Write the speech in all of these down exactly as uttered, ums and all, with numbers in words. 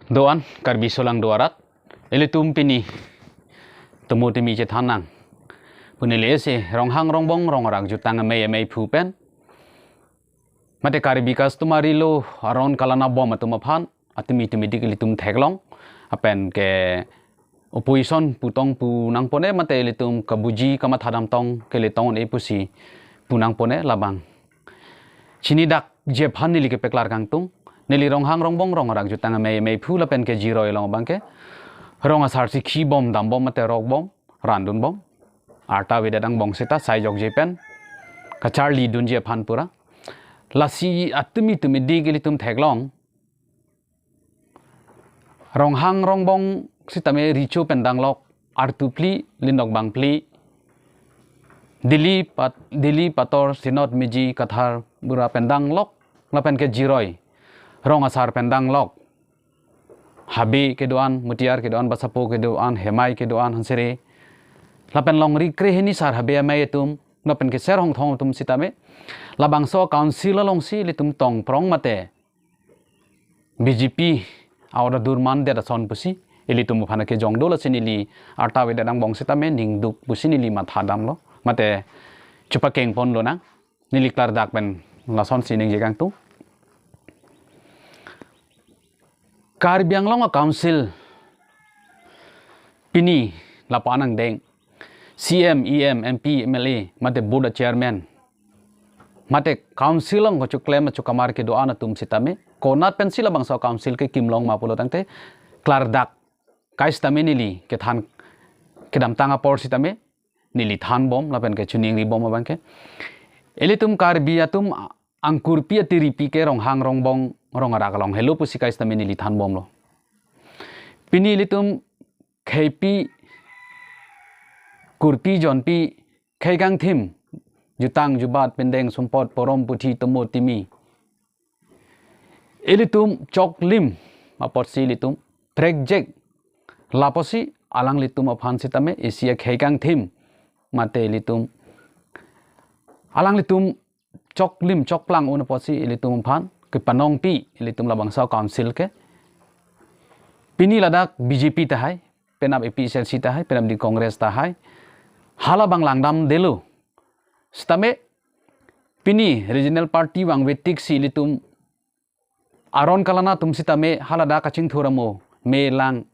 Do-an Karbi asolang do arat, ilitum pini tomo timi chethan nang. Pu neli isi Ronghang Rongbong Rong Arak Jutang Amei Ameiphu pen, mate Karbi customary law aron kalana bom atum aphan atumi tumi dik ilitum theklong, lapen ke opposition pu tong pu nangpone, mate ilitum kabuji kamathadam tong kele tong-un-e pusi pu nangpone, labang chinidak ji aphan neli kepeklar kangtung. Neli Ronghang Rongbong Rong Arak Jutang Amei Ameiphu lapen ke jiroi along abang ke rong asar si khi bom, dam bom, mate rok bom, randun bom, arta avedet angbong seta sai jokje pen kacharlidunji aphan pura. Lasi atumi tumi dik ilitum theklong, Ronghang Rongbong sitame recho pen danglok, artu phli, linok bang phli, Delhi pat, Delhi pator Synod Meji Kathar Bura pen danglok, lapen ke jiroi rong asar pen danglok, Habe kedo-an, Mutiar kedo-an, Basapo kedo-an, Hemai kedo-an, Hansere, lapen Longri Krehini sar Habe amei atum, lapen ke Ser Hongthong atum sitame labangso council alongsi ilitum tongprong mate B J P a-order durman det ason pusi ilitum aphan kejong do. Lasi neli arta avedet angbong sitame ningduk pusi neli mathadamlo, mate chepakeng ponlonang. Neli klardak pen lasonsi ningje kangtung. Karbi Anglong a-council pini lapu-an angdeng, C M, E M, M P, M L A, mate board a-chairman, mate council along kachoklem kachokamar kedo-an atum sitame, konat pensi labangso council kekim long ma pulo tangte, klardak kai sitame neli kethan kedamtang apor sitame neli than bom lapen ke choningri bom abang ke, ilitum Karbi atum angkurpi atiripi ke Ronghang Rongbong Rong Arak along helo pusi kai sitame neli than bomlo. Pini ilitum kheipi, kurpi, jonpi, khei kangthim, jutang jubat, pindeng sumpot, porom, puthi, tomo timi, ilitum choklim apotsi ilitum prekjek, lapusi alanglitum aphan sitame isi akhei kangthim, mate ilitum alanglitum choklim chokplang un apotsi ilitum aphan kepanongpi ilitum labangso council ke. Pini ladak B J P tahai, penap A P H L C tahai, penap di Congress tahai, halabang langdamdetlo. Sitame pini regional party vangve tiksi ilitum aron kalana atum sitame haladak kachingthur amo, me lang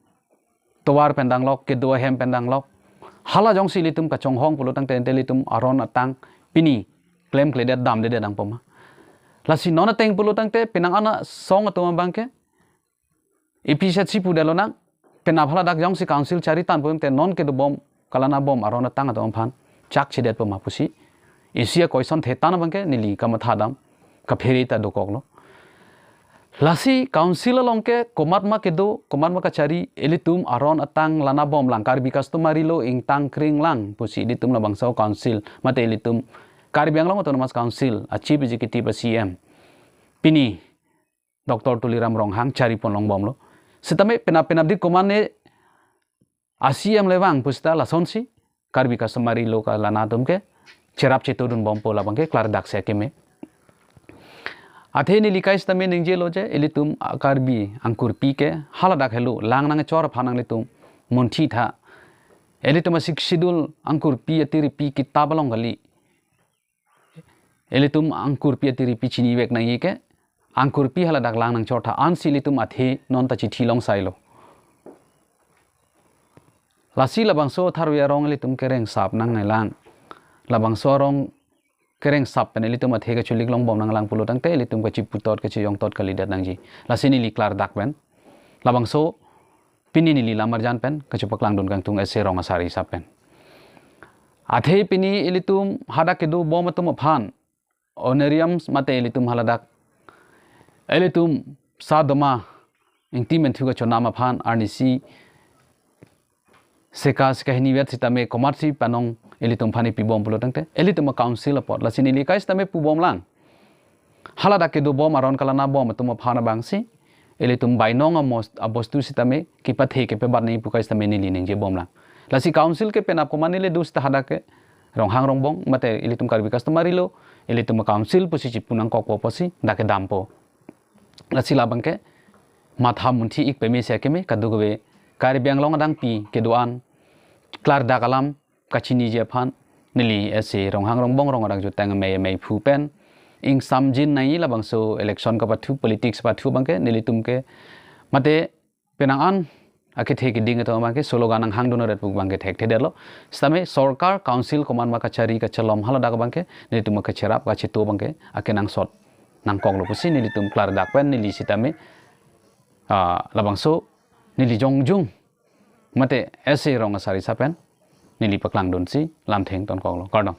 tovar pen danglok, kedo ahem pen danglok, hala jongsi ilitum kachonghong pulo tangte, ante ilitum aron atang pini klemkledet, damdedet nangpo ma. Lasi non ateng pulo tangte, penang ana song atum abang ke A P H L C pudetlo nang, penap haladak jongsi council chari tangpo tangte non kedo bom, kalana bom aron atang atum aphan chakchedetpo ma pusi isi a-question thetan abang ke neli kamathadam kaphere ta dokoklo. Lasi council along ke komat ma kedo, komat ma kachari, ilitum aron atang lana bom lang, Karbi customary law ingtang kring lang pusi ilitum labangso council, mate ilitum Karbi Anglong Autonomous Council a-Chief Executive, a-C M, pini Doctor Tuliram Ronghang chari ponlong bomlo. Sitame penap penap di komatne a-C M le vang pusita lasonsi Karbi customary law kalana atum ke cherap chetodun bompo, labang ke klardak si akeme. Athe neli kai sitame ningjelo je, ilitum a-Karbi angkurpi ke haladak helo lang nangchor aphan nanglitum munthi tha. Ilitum a-Sixth Schedule angkurpi atiripi kitap along kali ilitum angkurpi atiripi chinivek nangji ke, angkurpi haladak lang nangchor tha, ansi ilitum athe non ta chithi longsailo. Lasi labangso tharve arong ilitum kerengsap nangnei lang. Labangso arong kerengsap pen ilitum athe kacholik long bom nanglang pulo tangte, ilitum kachiputot kachiyongtot kalidet nangji. Lasi neli klardak pen labangso pini neli lamarjan pen kachepaklangdun kangtung ese rong asar hisap pen. Athe pini ilitum hadak kedo bom atum aphan honorarium mate ilitum haladak, ilitum sadoma, ingti menthu kachonam aphan arnisi seka seka hini vet sitame komatsi panong ilitum aphan ipi bom pulo tangte, ilitum a-council apot. Lasi neli kai sitame pu bom lang. Haladak kedo bom aron kalana bom atum aphan abangsi ilitum bainong amos, abostu sitame kipathe kepebat nangji pu kai sitame neli ningje bom lang. Lasi council ke penap komatne le do sita hadak ke Ronghang Rongbong mate ilitum Karbi customary law, ilitum a-council pusi chipu nangkokpo pusi dak ke dampo. Lasi labang ke matha munthi ik peme si akeme kadokave Karbi Anglong adang pi kedo-an klardak alam kachiniji aphan neli ese Ronghang Rongbong Rong Arang Jutang Amei Amei phu pen ingsamjin nai labangso election kapathu politics pathu abangke nelitum ke mate penang an akethe keding atum abangke slogan nanghangdun aret pu abangke thekthedetlo. Sitame sorkar council komat ma kachari kachelom haladak abangke nelitum kacherap kacheto abangke akenangsot nangkoklo pusi nelitum klardak pen neli sitame ah, labangso neli jongjung mate ese rong asari sapen neli paklangdunsi lamtheng tonkoklo. Kardom.